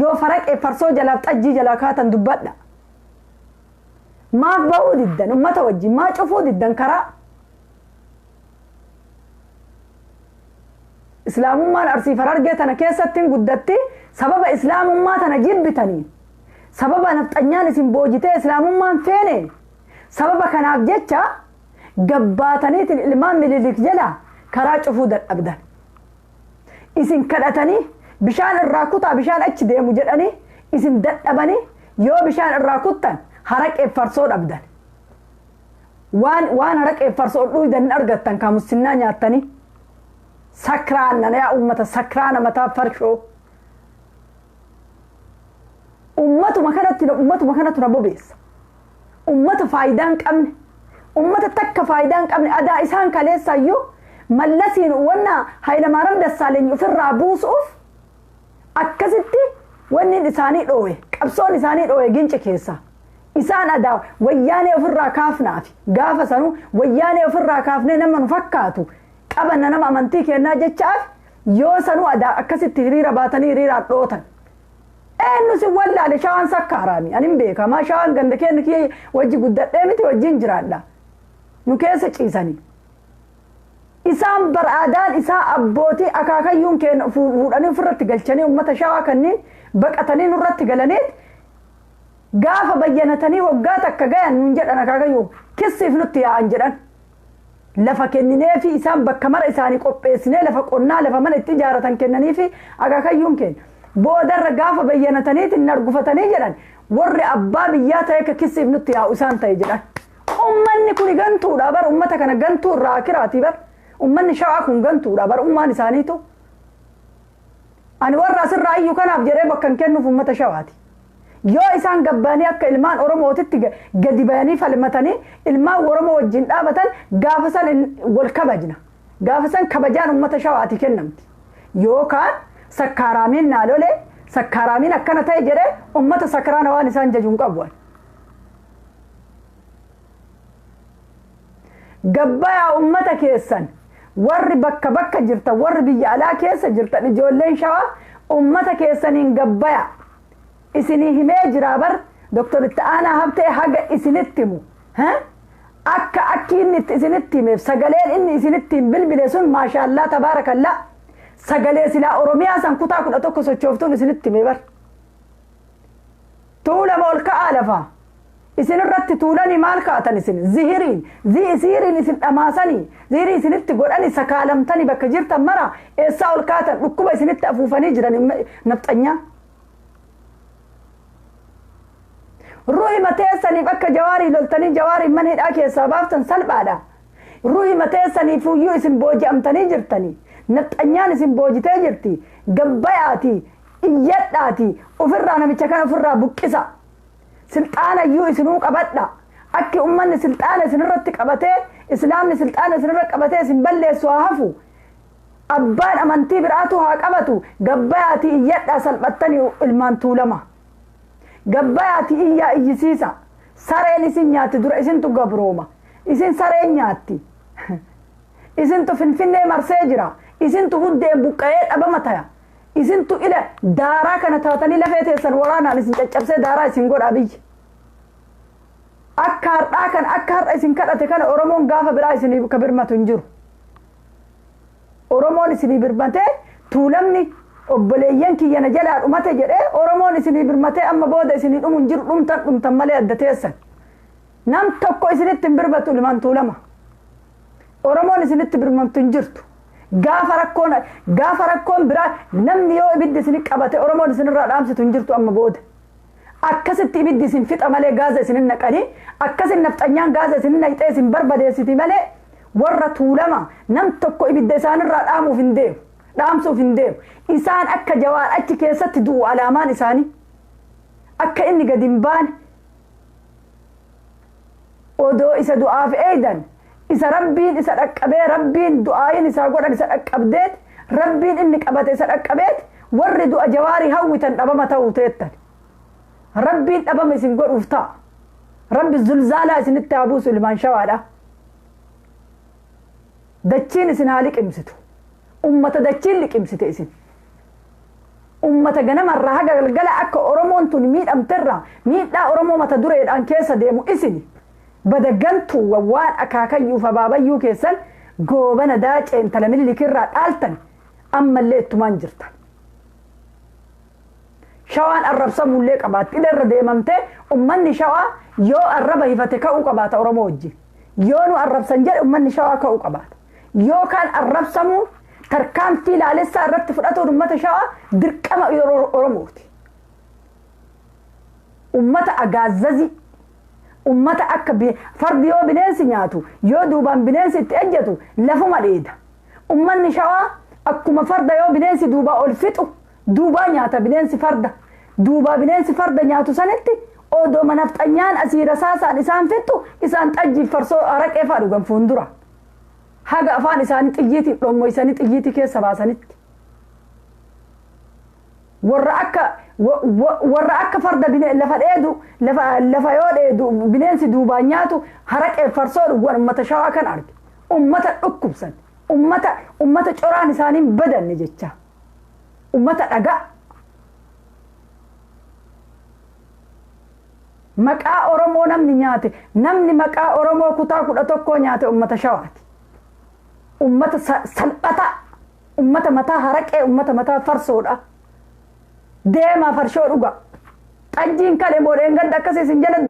yoo faraqee farsoo jalaaf xajjii jalaa kaatan dubbadha. Maaf ba'uu diddan ummata wajjin maa cufuu diddan karaa? Islaamummaan Arsii Harargee tana keessatti guddatti sababa islaamummaa tana jibbitanii, sababa nafxanyaan isin boojitee islaamummaan feene, sababa kanaaf jecha gabbaataniitiin ilmaan Minilik jala karaa cufuu dadhabdan. Isin kadhatanii bishaan irraa kutaa, bishaan achi deemu jedhanii isin dadhabanii, yoo bishaan irraa kuttan haraqee farsoo dhabdan. Waan haraqee farsoo dhuydan hin argattan kaa musinnaa nyaattanii. Sakraana yaa ummata, sakraana mataa farshoo. Ummatuma kanatti, ummatuma kanatu na bobeessa. Ummata faayidaa hin qabne, ummata takka faayidaa hin qabne. Adaa isaan kaleessayyuu Mallasiin wanna Hayilamaariyaam Dassaaleny ofirraa buusuuf akkasitti wanni isaanii dhoowe, qabsoon isaanii dhoowe Ginci keessa. Isaan adaa Wayyaanee ofirraa kaafnaafi gaafa sanuu Wayyaanee ofirraa kaafnee nama nu fakkaatu qabanna, nama amantii kennaa jechaaf yoo sanuu adaa akkasitti hiriira baatanii hiriiraan dhootan. Eenyu si wallaale? Shawaan sakkaaraami, ani hin beekamaa. Shawaan ganda keenya kiyya wajji guddadhee miti, wajjin jiraadha. Nu keessa ciisanii. Isaan bar'aadaan isaa abbootii akaakayyuun keenya fuudhanii ofirratti galchanii, uummata Shawaa kanneen baqatanii nurratti galaniit gaafa bayyanatanii waggaa takka gayan nuun jedhan, akaakayyuu kissiif nutti yaa'an jedhan. Lafa kennineefi isaan bakka mara isaanii qopheessinee, lafa qonnaa, lafa mana itti ijaaratan kennaniifi akaakayyuun keenya. Boodarra gaafa bayyanataniitiin nargufatanii jedhan, warri abbaa biyyaa ta'e akka kissiif nutti yaa'u isaan ta'e jedhan. Ummanni kuni gantuudha bar, ummata kana gantuu irraa akiraatii bar. Ummanni Shawaa kun gantuudha bar, ummaan isaaniitu. Ani warra asirraa iyyuu kanaaf jedhee bakka hin kennuuf ummata Shawaati. Yoo isaan gabbaanii akka ilmaan Oromootitti gadi bayanii falmatanii ilmaan Oromoo wajjin dhaabatan, gaafa san wal kabajna. Gaafa san kabajaan ummata Shawaati kennamti. Yookaan sakkaaraamiin naa lole, sakkaaraamiin akkana ta'e jedhee ummata sakraana waan isaan jaju hin qabu. Gabbayaa ummata keessan, warri bakka bakka jirtan, warri biyya alaa keessa jirtan, ijoolleen Shawaa ummata keessaniin gabbaya. Isinii himee jira bar Doktor Itti Aanaa Habtee haga isinitti himu. Akka akki inni itti isinitti himeef sagaleen inni isinitti hin bilbile sun, maashaallaa tabaarakallaa, sagalee silaa Oromiyaa san kutaa 11 sochooftuun isinitti hime bar. Tuulama ol ka'aa lafaa. Isin irratti tuulanii maal kaatan isin zihiriin zihiriin isin dhamaasanii zihirii isinitti godhanii sakaalamtanii bakka jirtan mara eessaa ol kaatan? Dhukkuba isinitti afuufanii jiran nafxanyaa. Ruhi mateessaniif akka Jawaarii loltanii Jawaarii mana hidhaa keessaa baaftan salphaadha. Ruhi mateessaniif iyyuu isin booji'amtanii jirtanii. Nafxanyaan isin boojitee jirti. Gabbayaati, iyyadhaati, ofirraa namicha kana ofirraa buqqisa. Silxaana iyyuu isinuu qabadha. Akki ummanni silxaana isinirratti qabatee, islaamni silxaana isinirra qabatee isin balleessu haa hafu. Abbaan amantii biraatu haa qabatu. Gabbayaati iyyadhaa salphattanii ilmaan Tuulama. Gabbayaati iyyaa iyyisiisa. Sareen isin nyaatti, dura isintu gabrooma. Isin sareen nyaatti. Isintu Finfinnee marsee jira. Isintu huddeen buqqa'ee dhabama taya. Isintu ila daaraa kana taatanii lafee teessan waraanaan isin caccabsee daaraa isin godha biyyi. Akka har'aa kan akka har'a isin kadhate kana Oromoon gaafa biraa isinii ka birmatu hin jiru. Oromoon isinii birmatee, Tuulamni obboleeyyan kiyya na jalaa dhumate jedhee Oromoon isinii birmatee amma booda isinii dhumu hin jiru, dhumtan dhumtan malee adda teessan. Nam tokko isinitti hin birmatu ilmaan Tuulama. Oromoon isinitti birmamtu hin jirtu. Gaafa rakkoon biraa namni yoo ibiddi isin qabate Oromoon isinirraa dhaamsitu hin jirtu amma booda. Akkasitti ibiddi isin fixa malee gaaza isin naqanii, akkasin nafxanyaan gaaza isin naqxee isin barbadeessiti malee warra Tuulama nam tokko ibidda isaanirraa dhaamuuf hin deemu. Dhaamsuuf hin deemu. Isaan akka Jawaar achi keessatti du'u alaamaan isaanii. Akka inni gadi hin baane. Odoo isa du'aaf eeydan Isa Rabbiin isa dhaqqabee, Rabbiin du'aayin isaa godhan isa dhaqqabdeet, Rabbiin inni qabate isa dhaqqabeet, warri du'a Jawaarii hawwitan dhabama ta'uu teettan. Rabbiin dhabama isin godhuuf ta'a. Rabbi zulzaalaa isinitti haa buusu, ilmaan Shawaadha. Dachiin isin haa liqimsitu. Ummata dachiin liqimsite isin. Ummata ganamarraa haga galgala akka Oromoon tun miidhamterraa miidhaa Oromoo mata dureedhaan keessa deemu isin. Badagantuu waan akaakayyuuf abaabayyuu keessan Goobana Daacee intala Minilikirraa dhaaltan ammallee ittumaan jirtan. Shawaan arrabsamuullee qabaatti. Irra deemamtee ummanni Shawaa yoo arraba hifate ka'uu qabaata Oromoo wajjin. Yoo nu arrabsan jedhe ummanni Shawaa ka'uu qabaata. Yoo kaan arrabsamuu tarkaanfii laalessaa irratti fudhatuun ummata Shawaa dirqama Oromooti. Ummata agaazzazi, ummata akka fardi yoo bineensi nyaatu, yoo duubaan bineensi itti ejjetu lafuma dheeda. Ummanni Shawaa akkuma farda yoo bineensi duubaa ol fixu duubaa nyaata bineensi farda. Duubaa bineensi farda nyaatu sanitti odoo nafxanyaan asii rasaasaan isaan fixu isaan xajjiif farsoo araqee fa'aa dhugan fuuldura. Haga afaan isaanii xiyyiitii dhommoysanii xiyyiitii keessa baasanitti. Warra akka farda lafa dheedu, lafa yoo dheedu bineensi duubaan nyaatu, haraqee farsoo dhugan ummata Shawaa kan arge. Ummata dhukkubsan. Ummata coraan isaanii hin badanne jecha. Ummata dhagaa. Maqaa Oromoo namni nyaate, namni maqaa Oromoo kutaa 11 nyaate ummata Shawaati. Ummata salphataa, ummata mataa haraqee, ummata mataa farsoodha. Deemaa farshoo dhuga. Xajjiin kale moodheen gadda akkasii isin jala.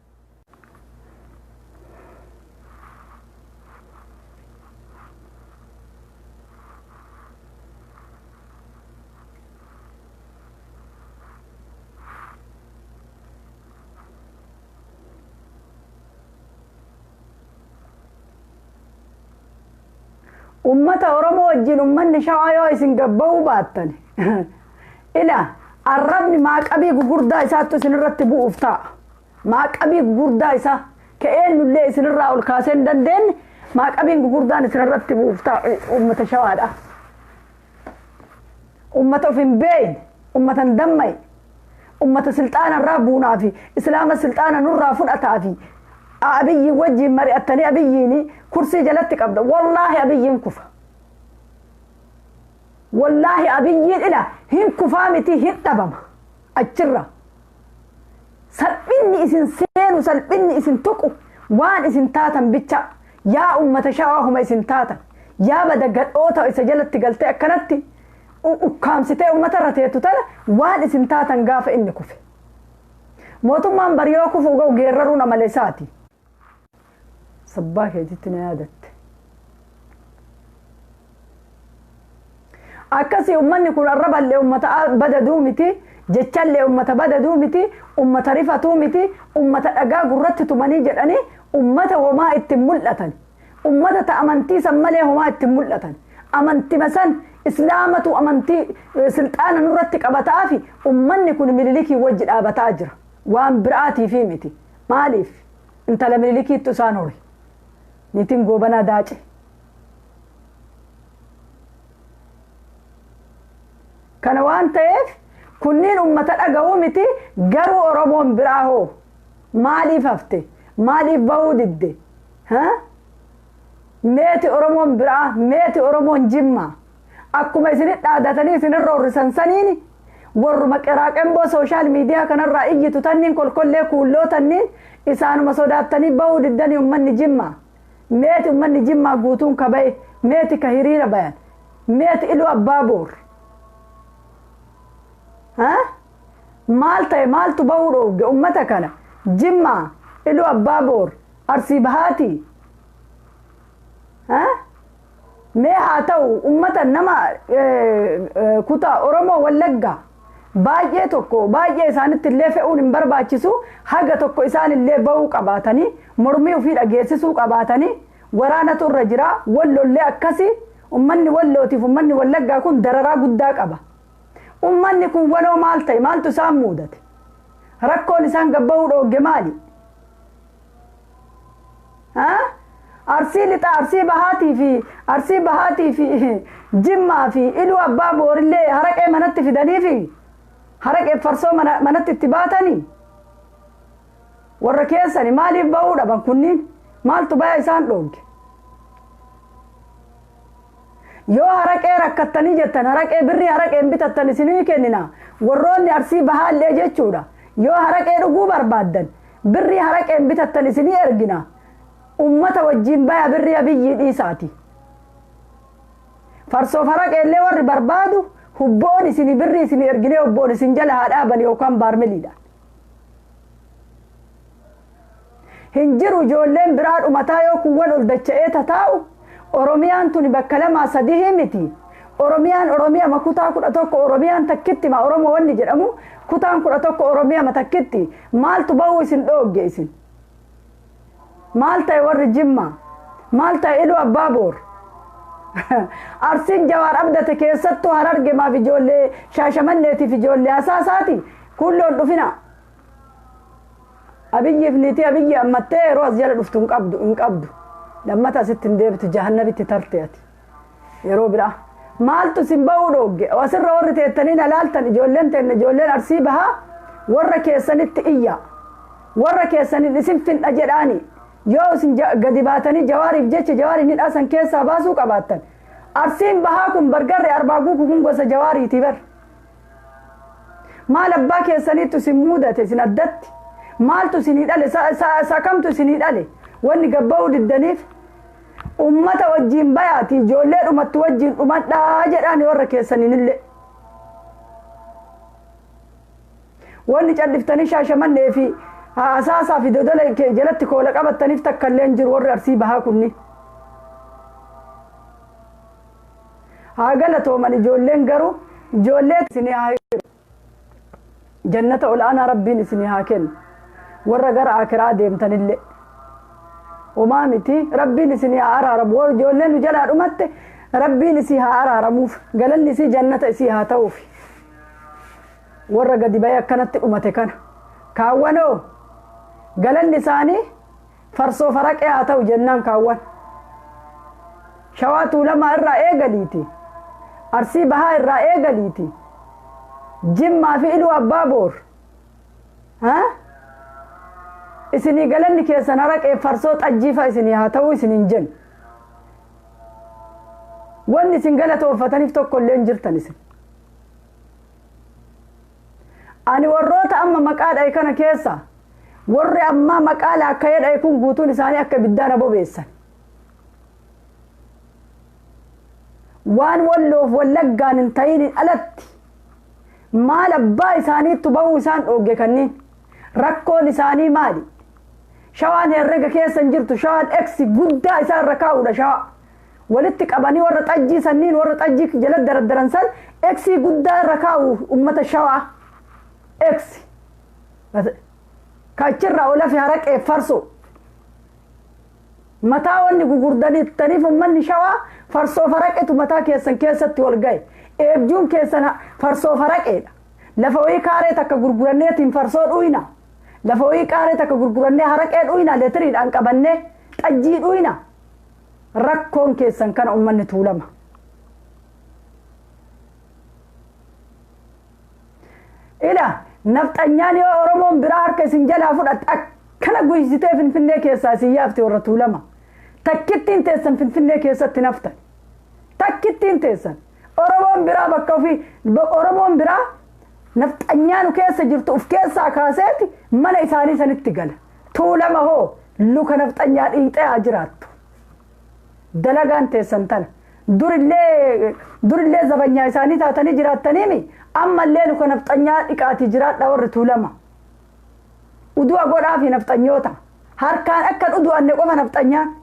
Ummata Oromoo wajjin ummanni Shawaa yoo isin gabba'uu baattan, ila arrabni maaqabii gugurdaa isaattu isinirratti bu'uuf ta'a. Maaqabii gugurdaa isaa ka eenyullee isinirraa ol kaasee hin dandeenye maaqabiin gugurdaan isinirratti bu'uuf ta'a, ummata Shawaadha. Ummata of hin beeyne, ummata hin dammaye, ummata silxaana irraa buunaa fi Islaama silxaana nurraa fudhataa fi Abiyyiin wajjin mari'attanii Abiyyiin kursii jalatti qabda. Wallaahi Abiyyiin kufa. Wallaahi Abiyyiin ila hin kufaa miti, hin dhabama achirra. Salphinni isin seenu, salphinni isin tuqu, waan isin taatan bicha, yaa ummata Shawaa, huma isin taatan. Yaa bada gadhoota isa jalatti galtee akkanatti ukkaamsitee ummata irra teettu tana, waan isin taatan gaafa inni kufe. Mootummaan bari yoo kufuu ga'u geerraruun amala isaati. Sabbaa keetitti na yaadatte. Akkasii ummanni kun arraballee ummata badaduu miti, jechallee ummata badaduu miti, ummata rifatuu miti, ummata dhagaa gurratti tumanii jedhanii ummata homaa ittiin mul'atan. Ummata ta amantii san malee homaa ittiin mul'atan. Amantima san Islaamatu amantii silxaana nurratti qabataa fi ummanni kun Minilikii wajji dhaabataa jira. Waan biraatiifi miti. Maaliif? Intala Minilikiittu isaan hore. Niitiin Goobanaa Daace. Kana waan ta'eef kunniin ummata dhaga'uu miti. Garuu Oromoon biraa hoo maaliif hafte? Maaliif bahuu didde? Meeti Oromoon biraa, meeti Oromoon Jimmaa? Akkuma isinit dhaadatanii isinirra roorrisan saniini warruma qiraaqemboo social media kanarraa iyyitu tanniin, kolkollee kuulloo tanniin isaanuma sodaattanii bahuu diddanii. Ummanni Jimmaa meeti? Ummanni Jimmaa guutuun ka bahe meeti? Ka hiriira bayan meeti? Iluu Abbaa Boor maal ta'e? Maaltu bahuu dhoogge ummata kana? Jimmaa, Iluu Abbaa Boor, Arsii Bahaatii mee haa ta'u, ummata nama kutaa Oromoo Wallaggaa baay'ee tokko baay'ee isaanitti illee fe'uun hin barbaachisu. Haga tokko isaan illee bahuu qabaatanii, mormii ofii dhageessisuu qabaatanii, waraanatu irra jira. Wallollee akkasii ummanni Wallootiif ummanni Wallaggaa kun dararaa guddaa qaba. Ummanni kun waloo maal ta'e? Maaltu isaan muudate? Rakkoon isaan gabbahuu dhoogge maali? Arsii lixaa, Arsii bahaatii fi Arsii bahaatii fi Jimmaa fi Iluu Abbaa Boorillee haraqee manatti fidanii fi haraqee farsoo manatti itti baatanii warra keessani maaliif ba'uu dhaban? Kunniin maaltu baya isaan dhoogge? Yoo haraqee rakkattanii jettan, haraqee birrii haraqeen bitattan isinii kennina. Warroonni Arsii bahaallee jechuudha, yoo haraqee dhuguu barbaaddan birrii haraqeen bitattan isinii ergina. Ummata wajjiin baya, birrii Abiyyii dhiisaati. Farsoof haraqeellee warri barbaadu hubboon isinii birrii isinii erginee hubboon isin jala haa dhaaban yookaan baarmeliidha. Hin jiru ijoolleen biraa dhumataa yoo kuwwan ol dacha'ee tataa'u. Oromiyaan tuni bakka lamaa sadii miti. Oromiyaan Oromiyaa kutaa 11, Oromiyaan takkitti ma Oromoo wanni jedhamu kutaan 11 Oromiyaa takkitti. Maaltu ba'uu isin dhoogge isin? Maal ta'e warri Jimmaa? Maal ta'e Iluu Abbaa Boor? Arsiin Jawaar abdate keessattuu Harargemaaf ijoollee Shaashamanneetiif ijoollee Asaasaati. Kulloon dhufina. Abiyyiif niitii Abiyyi ammattee yeroo as jala dhuftu hin qabdu, hin qabdu. Lammata asitti hin deebitu, jahannabitti tarte ati. Yeroo biraa. Maaltu isin ba'uu dhoogge? Asirra warri teettanii na laaltan, ijoolleen teenne, ijoolleen Arsii bahaa, warra keessanitti iyya. Warra keessaniin isin finna jedhaani. Yoo isin gadi baatanii Jawaariif jecha Jawaariin hidhaasan keessaa baasuu qabaattan. Arsiin bahaa kun bargarre Arbaa Guuku kun gosa Jawaariiti bar. Maal abbaa keessaniittu isin muudate isin addatti? Maaltu isinii dhale? Sa kamtu isinii dhale? Wanni gabba'uu diddaniif ummata wajjiin bayaati, ijoollee dhumattu wajjiin dhumadhaa jedhaani warra keessaniinillee. Wanni calliftanii Shaashamannee fi Asaasaa fi Dodola jalatti koola qabattaniif takka illee hin jiru warri Arsii bahaa kunni. Haa galatooman ijoolleen, garuu ijoollee isinii haa jannata ol'aanaa Rabbiin isinii haa kennu. Warra gara akiraa deemtanillee. Homaa miti, Rabbiin isinii haa araaramu. Warra ijoolleen nu jalaa dhumatte Rabbiin isii haa araaramuuf, galanni isii jannata isii haa ta'uuf. Warra gadi bahee akkanatti dhumate kana. Kaawwanoo galanni isaanii farsoo faraqee haa ta'u jennaan kaawwan. Shawaa Tuulamaa irraa eegaliiti. Arsii bahaa irraa eegaliiti. Jimmaa fi Iluu Abbaa Boor. Isinii galanni keessan haraqee farsoo xajjiifa isinii haa ta'u isiniin jennu. Wanni isin galatooffataniif tokko illee hin jirtan isin. Ani warroota amma maqaa dhahe kana keessa warri ammaa maqaa laakka'ee dhahe kun guutuun isaanii akka ibiddaa na bobeessan. Waan Walloof Wallaggaan hin ta'in alatti maal abbaa isaaniittu ba'uu isaan dhoogge kanneen? Rakkoon isaanii maali? Shawaan herrega keessa hin jirtu. Shawaan X guddaa isaan irra kaa'uudha shawaa. Walitti qabanii warra xajjii sanniin, warra xajjii jala daraddaran san X guddaa irra kaa'u ummata shawaa. X. Kachirraa olafi haraqee farsoo. Mataa wanni gugurdanittaniif ummanni shawaa farsoo faraqetu mataa keessan keessatti wal ga'e. Eebjuun keessan farsoo faraqeedha. Lafa wayii kaaree takka gurguranneetiin farsoo dhuyna. Lafa wayii kaaree takka gurgurannee haraqee dhuyna, leetiriidhaan qabannee xajjii dhuyna. Rakkoon keessan kana, ummanni Tuulama. Ila nafxanyaan yoo Oromoon biraa harka isin jalaa fudhatte akkana guysitee Finfinnee keessaa isin yaafte warra Tuulama. Takkittiin teessan Finfinnee keessatti naftan. Takkittiin teessan. Oromoon biraa bakka ofii Oromoon biraa nafxanyaanu keessa jirtu uf keessaa kaaseeti mana isaanii sanitti gala. Tuulama hoo luka nafxanyaa dhiixee haa jiraattu. Dalagaan teessan tana. Durillee zabanyaa isaanii taatanii jiraattaniimi, ammallee luka nafxanyaa dhiqaatii jiraadha warri Tuulama. Udu'a godhaafi nafxanyoota. Harkaan akka udu'anne qofa nafxanyaan.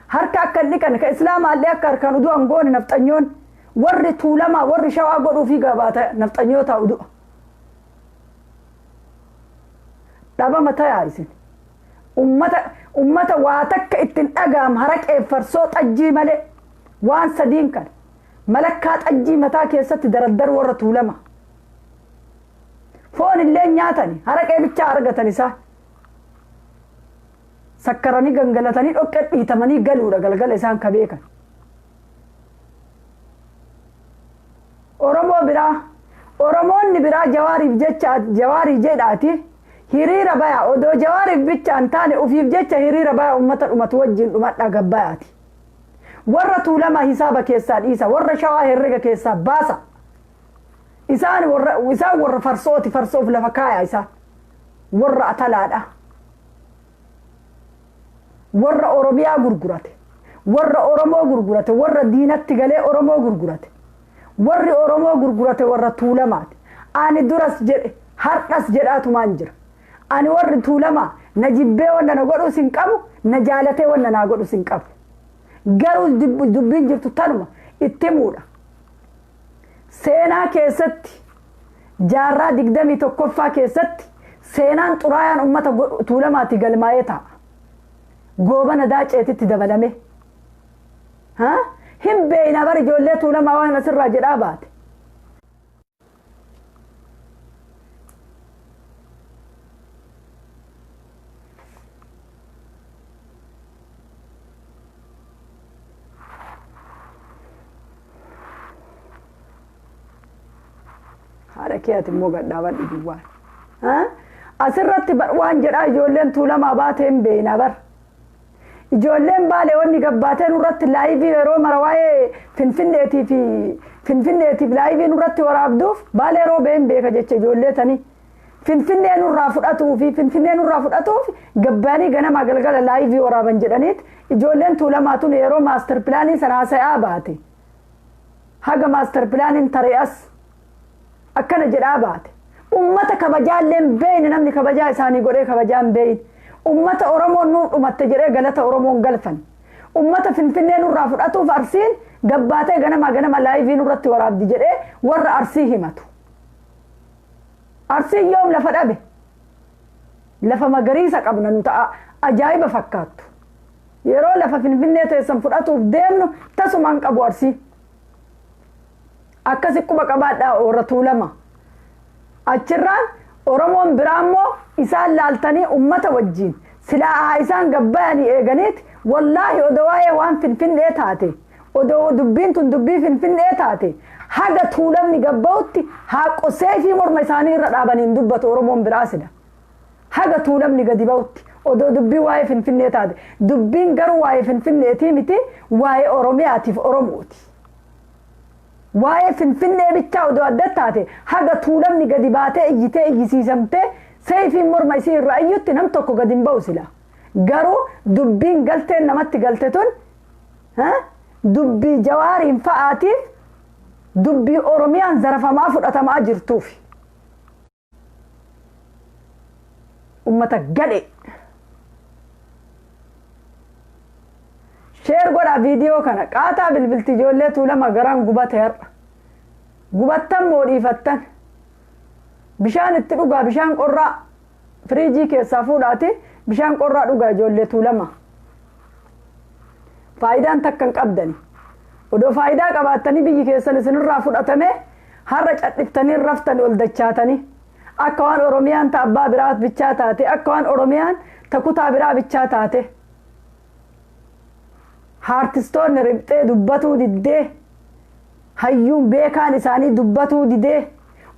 Harka akka hin dhiqanne ka Islaamaallee akka harkaan udu'an goone nafxanyoon. Warri Tuulamaa warri Shawaa godhuufii gabaata nafxanyoota udu'a. Dhabama tayaa isin. Ummata waa takka ittiin dhaga'am haraqee farsoo xajjii malee waan sadiin kana. Malakkaa xajjii mataa keessatti daraddar warra Tuulama. Foon illee nyaatani, haraqee bichaa argatan isaan. Sakkaranii gangalatanii dhoqqee dhiitamanii galuudha galgala isaan ka beekan. Oromoo biraa Oromoonni biraa Jawaariif jecha Jawaarii jedhaati hiriira baya odoo Jawaariif bicha hin taane ufiif jecha hiriira baya uummata dhumatu wajjin dhumadhaa gabbayaati. Warra Tuulamaa hisaaba keessaa dhiisa, warra Shawaa herrega keessaa baasa. Isaan warra farsooti, farsoof lafa kaaya isaan. Warra atalaadha. Warra Oromiyaa gurgurate, warra Oromoo gurgurate, warra diinatti galee Oromoo gurgurate. Warri Oromoo gurgurate warra Tuulamaati. Ani duras jedhe, har'as jedhaatumaan jira. Ani warri Tuulamaa na jibbee wanna na godhus hin qabu, na jaalatee wanna naa godhus hin qabu. Garuu dubbiin jirtu tanuma itti himuudha. Seenaa keessatti, jaarraa 21ffaa keessatti, seenaan xuraayaan uummata Tuulamaatti galmaa'ee ta'a. Goobana Daaceetitti dabalame. Hin beeyna bar ijoollee Tuulamaa waan asirraa jedhaa baate. Haadha kee ati immoo gadhaabadhu duwwaan. Asirratti waan jedhaa ijoolleen Tuulamaa baatee hin beeyna bar. Ijoolleen Baalee wanni gabbaatee nurratti live yeroo mara waa'ee Finfinneetii fi Finfinneetiif live nurratti waraabduuf Baalee Roobee hin beeka jecha ijoollee tanii. Finfinnee nurraa fudhatuu fi Finfinnee nurraa fudhatuuf gabbaanii ganamaa galgala live waraaban jedhaniit ijoolleen Tuulamaa tun yeroo master plan sana haasa'aa baate. Haga master planiin taree as akkana jedhaa baate. Ummata kabajaallee hin beeyne, namni kabajaa isaanii godhee kabajaa hin beeyne. Ummata Oromoon nuuf dhumatte jedhee galata Oromoon galfan. Ummata Finfinnee nurraa fudhatuuf Arsiin gabbaatee ganama ganama live nurratti waraabdi jedhee warra Arsii himatu. Arsiin yoom lafa dhabe? Lafa magariisa qabna nu ta'a ajaa'iba fakkaattu. Yeroo lafa Finfinnee teessan fudhatuuf deemnu tasumaan qabu Arsii. Akkasi quba qabaadhaa warra Tuulama. Achirraan Oromoon biraa immoo isaan laaltanii ummata wajjin silaa haa isaan gabbayanii eeganiiti. Wallaahi, odoo waa'ee waan Finfinnee taate, odoo dubbiin tun dubbii Finfinnee taate, haga Tuulamni gabba'utti haa qosee fi morma isaanii irra dhaabaniin dubbatu Oromoon biraa sila. Haga Tuulamni gadi ba'utti odoo dubbii waa'ee Finfinnee taate. Dubbiin garuu waa'ee Finfinneetii miti, waa'ee Oromiyaatiif Oromooti. Waa'ee Finfinnee bichaa odoo adda taate, haga Tuulamni gadi baatee iyyitee iyyisiisamtee seefiin morma isii irraa iyyutti nam tokko gadi hin ba'u sila. Garuu dubbiin galteen namatti galte tun dubbii Jawaariin fa'aatiif, dubbii Oromiyaan zarafamaa fudhatamaa jirtuuf. Ummata gadhe. Share godhaa viidiyoo kana. Qaataa bilbilti ijoollee Tuulama garaan gubate har'a. Gubattan moo dhiifattan? Bishaan itti dhugaa, bishaan qorraa firiijii keessaa fuudhaati bishaan qorraa dhugaa ijoollee Tuulama. Faayidaan takka hin qabdani. Odoo faayidaa qabaattanii biyyi keessan isinirraa fudhatame har'a cadhiftanii raftanii ol dachaatanii akka waan Oromiyaan ta abbaa biraa bichaa taate, akka waan Oromiyaan ta kutaa biraa bichaa taate. Haartistoonni riphxee dubbatuu diddee, hayyuun beekaan isaanii dubbatuu didee,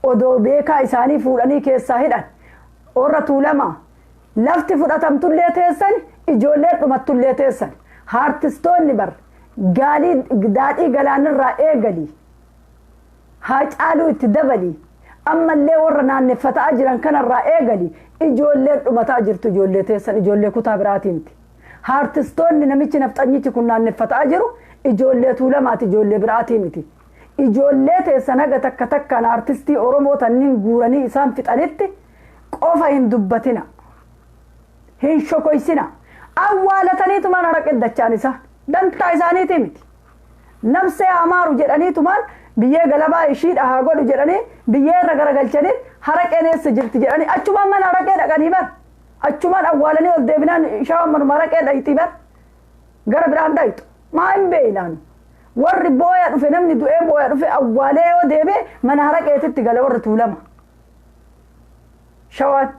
odoo beekaa isaanii fuudhanii keessaa hidhan. Warra Tuulamaa, lafti fudhatamtullee teessan, ijoolleen dhumattullee teessan. Haartistoonni bar gaalii daadhii galaanirraa eegalii haa caaluu itti dabalii ammallee warra naanneffataa jiran kanarraa eegali, ijoolleen dhumataa jirtu ijoollee teessan, ijoollee kutaa biraatii miti. Haartistoonni namichi nafxanyichi kun naanneffataa jiru ijoollee Tuulamaati, ijoollee biraatii miti. Ijoollee teessan haga takka takkaan aartistii Oromoo tanniin guuranii isaan fixanitti qofa hin dubbatina. Hin shokoysina. Awwaalataniitumaan haraqe dachaan isaa. Dantaa isaaniitii miti. Nafsee amaaru jedhaniitumaan biyyee galabaa ishiidha haa godhu jedhanii biyyee irra garagalchanii haraqeen eessa jirti jedhanii achumaan mana haraqee dhaqanii bar. Achumaan awwaalanii ol deebinaan shawaan manuma haraqee dhayxii bar. Gara biraan dhayxu. Maa hin beeynaan. Warri booya dhufe, namni du'ee booya dhufe awwaalee yoo deebi'e mana haraqeetitti gala warri Tuulama. Shawaan.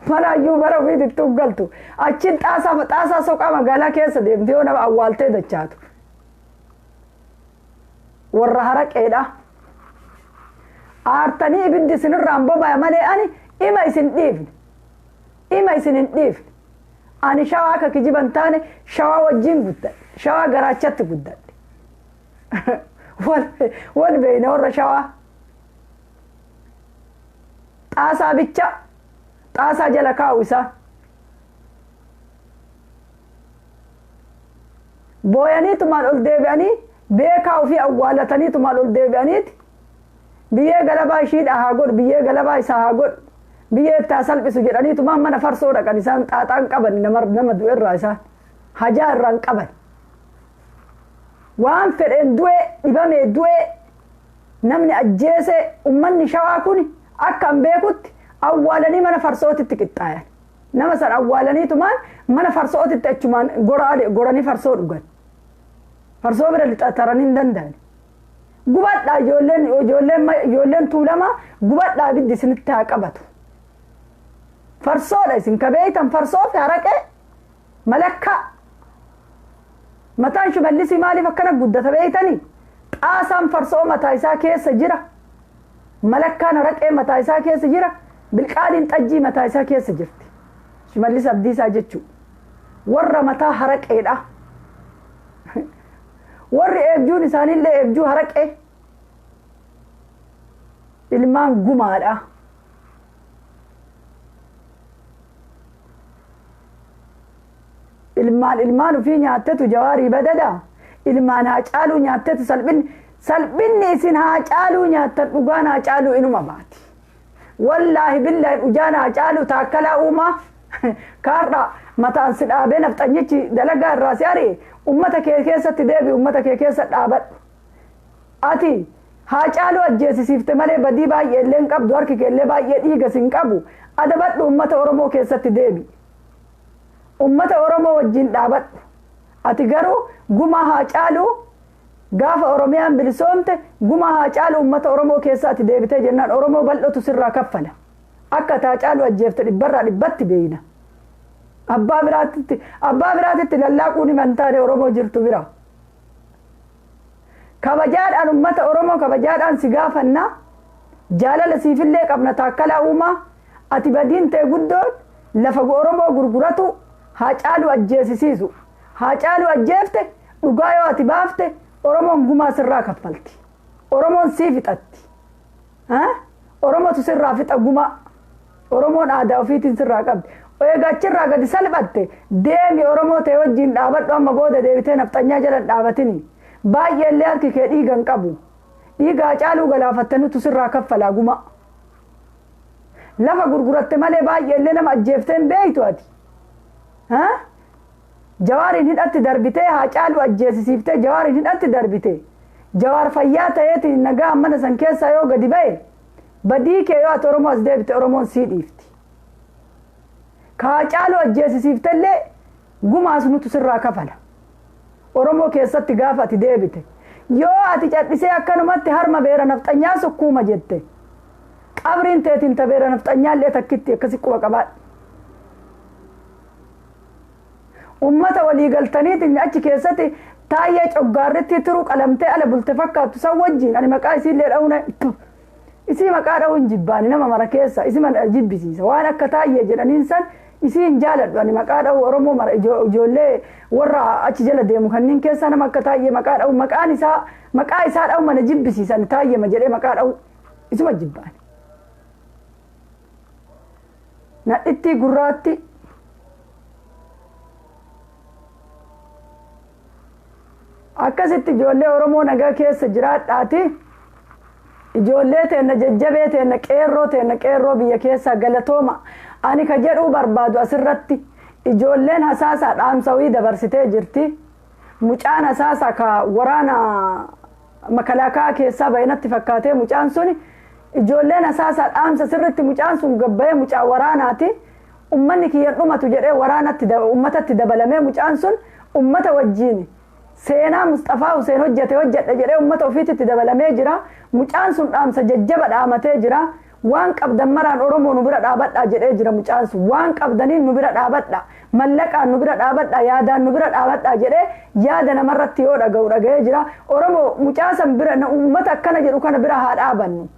Manaayyuu bara ofiitti galtu. Achiin xaasaa soqaa magaalaa keessa deemte yoo nama awwaaltee dachaatu. Warra haraqeedha. Aartanii ibiddi isinirraan boba'e malee ani ima isin dhiifne. Ima isin hin dhiifne. Ani shawaa akka kijiban taane shawaa wajjin guddadhe. Shawaa garaachatti guddadhe. Wal beeyna warra shawaa. Xaasaa bicha xaasaa jala kaa'u isaa. Booyaniitumaan ol deebi'anii beekaa ofii awwaalataniitumaan ol deebi'aniiti. Biyyee galabaa ishiidha haa godhu, biyyee galabaa isaa haa godhu, biyyee itti haa salphisu jedhaniitumaan mana farsoo dhaqan isaan xaaxaan qaban nama du'e irraa isaan hajaa irraan qaban. Waan fedheen du'e dhibamee du'e namni ajjeese ummanni shawaa kun akka hin beekutti awwaalanii mana farsootitti qixxaayan. Nama san awwaalaniitumaan mana farsootitti achumaan goranii farsoo dhugan. Farsoo bira lixataranii hin danda'an. Gubadhaa ijoolleen tuulamaa gubadhaa ibiddi isinitti haa qabatu. Farsoodha isin kabeeytan farsoo fi haraqee malakkaa. Mataan Shimallisii maaliif akkana guddata beeytanii? Xaasaan farsoo mataa isaa keessa jira. Malakkaan haraqee mataa isaa keessa jira. Bilqaadiin xajjii mataa isaa keessa jirti. Shimallis Abdiisaa jechuudha. Warra mataa haraqeedha. Warri eebjuun isaaniillee eebjuu haraqee. Ilmaan gumaadha. Ilmaan ofii nyaattetu jawaarii badada. Ilmaan haa caaluu nyaattetu salphinni isin haa caaluu nyaattan dhugaan haa caaluu inuma baati. Wallaahi billaahi dhujaan haa caaluu taakkalaa uumaa kaarra mataan si dhaabee nafxanyichi dalagaa irraa si ari'e ummata kee keessatti deebi ummata kee keessa dhaabadhu. Ati haa caaluu ajjeesisiifte malee badii baay'ee illee hin qabdu harki kee illee baay'ee dhiigas hin qabu adabadhu ummata Oromoo keessatti deebi. Ummata Oromoo wajjin dhaabadhu. Ati garuu gumaa haa caaluu gaafa Oromiyaan bilisoomte gumaa haa caaluu ummata Oromoo keessa ati deebitee jennaan Oromoo bal'ootu sirraa kaffala. Akka taa caaluu ajjeefte dhibbarraa dhibbatti beeyna. Abbaa biraatitti lallaaquun himan taane Oromoo jirtu bira. Kabajaadhaan ummata Oromoo kabajaadhaan si gaafannaa jaalala siifillee qabna taakkalaa uumaa ati badiin ta'e guddoon lafa Oromoo gurguratu haa caaluu ajjeesisiisu. Haa caaluu ajjeefte dhugaa yoo ati baafte Oromoon gumaa sirraa kaffalti. Oromoon sii fixatti. Oromootu sirraa fixa gumaa. Oromoon aadaa ofiitiin sirraa qabdi. Egaa achirraa gadi salphatte deemi Oromoo ta'e wajjin dhaabadhu amma booda deebitee nafxanyaa jala dhaabatini. Baay'ee illee harki kee dhiiga hin qabu. Dhiiga haa caaluu galaafatte nutu sirraa kaffalaa gumaa. Lafa gurguratte malee baay'ee illee nama ajjeeftee hin beeytu ati. Jawaariin hidhatti darbitee haa caaluu ajjeesisiiftee jawaariin hidhatti darbite. Jawaar fayyaa ta'eetiin nagaa mana san keessaa yoo gadi ba'e badii kee yoo ati Oromoo as deebite Oromoon sii dhiifti. Haa caaluu ajjeesisiiftellee gumaas nutu sirraa kafala. Oromoo keessatti gaafa ati deebite. Yoo ati cadhisee akkanumatti harma beera nafxanyaa sukkuuma jette. Qabriin teetiin ta beera nafxanyaallee takkitti akkasi quba qabaadhu. Ummata walii galtaniitiin achi keessatti taayyee coggaarritti turuu qalamtee ala bulte fakkaattu san wajjin ani maqaa isiillee dha'uun isii maqaa dha'uun jibbaani nama mara keessa isii mana jibbisiisa waan akka taayyee jedhaniin san isii hin jaaladhu ani maqaa dha'u Oromoo mara ijoollee warra achi jala deemu kanneen keessa nama akka taayyee maqaa dha'u maqaan isaa maqaa isaa dha'u mana jibbisiisa ani taayyee jedhee maqaa dha'u isuma jibbaani. Nadhitti gurraatti. Akkasitti ijoollee Oromoo nagaa keessa jiraadhaati. Ijoollee teenna jajjabee teenna qeerroo teenna qeerroo biyya keessaa galatooma. Ani ka jedhuu barbaadu asirratti ijoolleen hasaasaa dhaamsawii dabarsitee jirti. Mucaan hasaasaa ka waraana makalaakaa keessaa baay'inatti fakkaatee mucaan suni ijoolleen hasaasaa dhaamsa sirritti mucaan sun gabbayee mucaa waraanaati. Ummanni kiyyan dhumatu jedhee waraanatti ummatatti dabalamee mucaan sun ummata wajjiin seenaa Mustafaa Hussein hojjete hojjedhe jedhee ummata ofiitti dabalamee jira. Mucaan sun dhaamsa jajjaba dhaamatee jira. Waan qabdan maraan Oromoo nu bira dhaabadhaa jedhee jira mucaan sun. Waan qabdaniin nu bira dhaabadha, mallaqaan nu bira dhaabadha, yaadaan nu bira dhaabadhaa jedhee yaada namarratti yoo dhaga'u dhaga'ee jira. Oromoo, mucaa san bira, ummata akkana jedhu kana bira haa dhaabannu.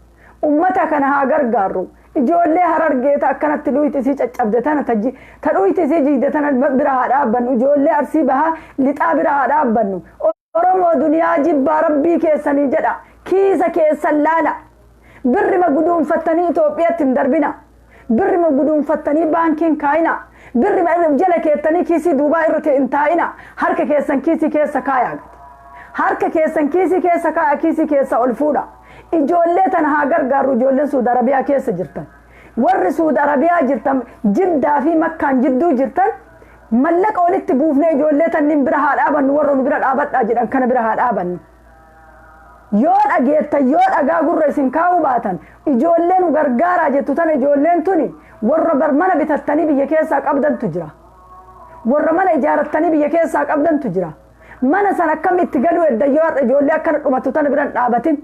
Ummata kana haa gargaarru. Ijoollee Harargeeta akkanatti luyti isii caccabde tana, ta dhuyti isii jiigde tana bira haa dhaabbannu. Ijoollee Arsii Bahaa, Lixaa bira haa dhaabbannu. Oromoo, duniyaa jibbaa, rabbii keessanii jedha. Kiisa keessan laala. Birrima guduunfattanii Itoophiyaatti hin darbina. Birrima guduunfattanii baankiin kaayina. Birrima jala keettanii kiisii duubaa irra hin taa'ina. Harka keessan kiisii keessa kaayaa. Harka keessan kiisii keessa kaaya, kiisii keessa ol fuudha. Ijoollee tana haa gargaarru. Ijoolleen Suudi Arabiyaa keessa jirtan. Warri Suudi Arabiyaa jirtan, Jiddaa fi Makkaan jidduu jirtan, mallaqa walitti buufnee ijoollee tanniin bira haa dhaabannu. Warra nu bira dhaabadhaa jedhan kana bira haa dhaabannu. Yoo dhageettan, yoo dhagaa gurra isin kaa'uu baatan, ijoollee nu gargaaraa jettu tana, ijoolleen tuni warra bar mana bitattanii biyya keessaa qabdantu jira. Warra mana ijaarattanii biyya keessaa qabdantu jira. Mana san akkamitti galuu edda yoo har'a ijoollee akkana dhumattu tana bira dhaabatin?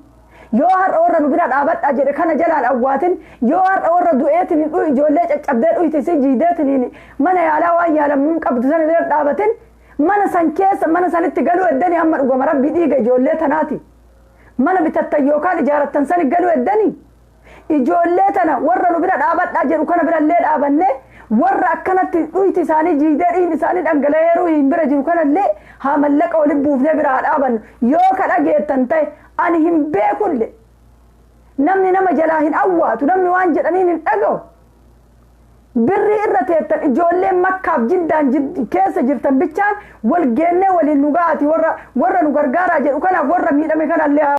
Yoo har'a warra nu bira dhaabadhaa jedhe kana jalaan awwaatin, yoo har'a warra du'eetiin ijoollee caccabdee dhuyte si jiideetiin mana yaalaa waan yaalamuun qabdu sana bira dhaabatin, mana san keessa mana sanitti galuu eddanii hamma dhugama rabbii dhiiga ijoollee tanaati. Mana bitattan yookaan ijaarattan sani galuu eddanii, ijoollee tana warra nu bira dhaabadhaa jedhu kana birallee dhaabanne, warra akkanatti dhuyti isaanii jiidee dhiigni isaanii dhangala'eeruu hin bira jiru kanallee haa mallaqa waliin buufnee bira haa dhaabannu. Yoo ka dhageettan ta'e, ani hin beekulle, namni nama jalaa hin awwaatu, namni waan jedhaniin hin dhaga'u. Birrii irra teettan, ijoolleen Makkaaf Jiddaan keessa jirtan bichaan wal geennee waliin nu ga'aati, warra nu gargaaraa jedhu kanaaf, warra miidhame kanallee.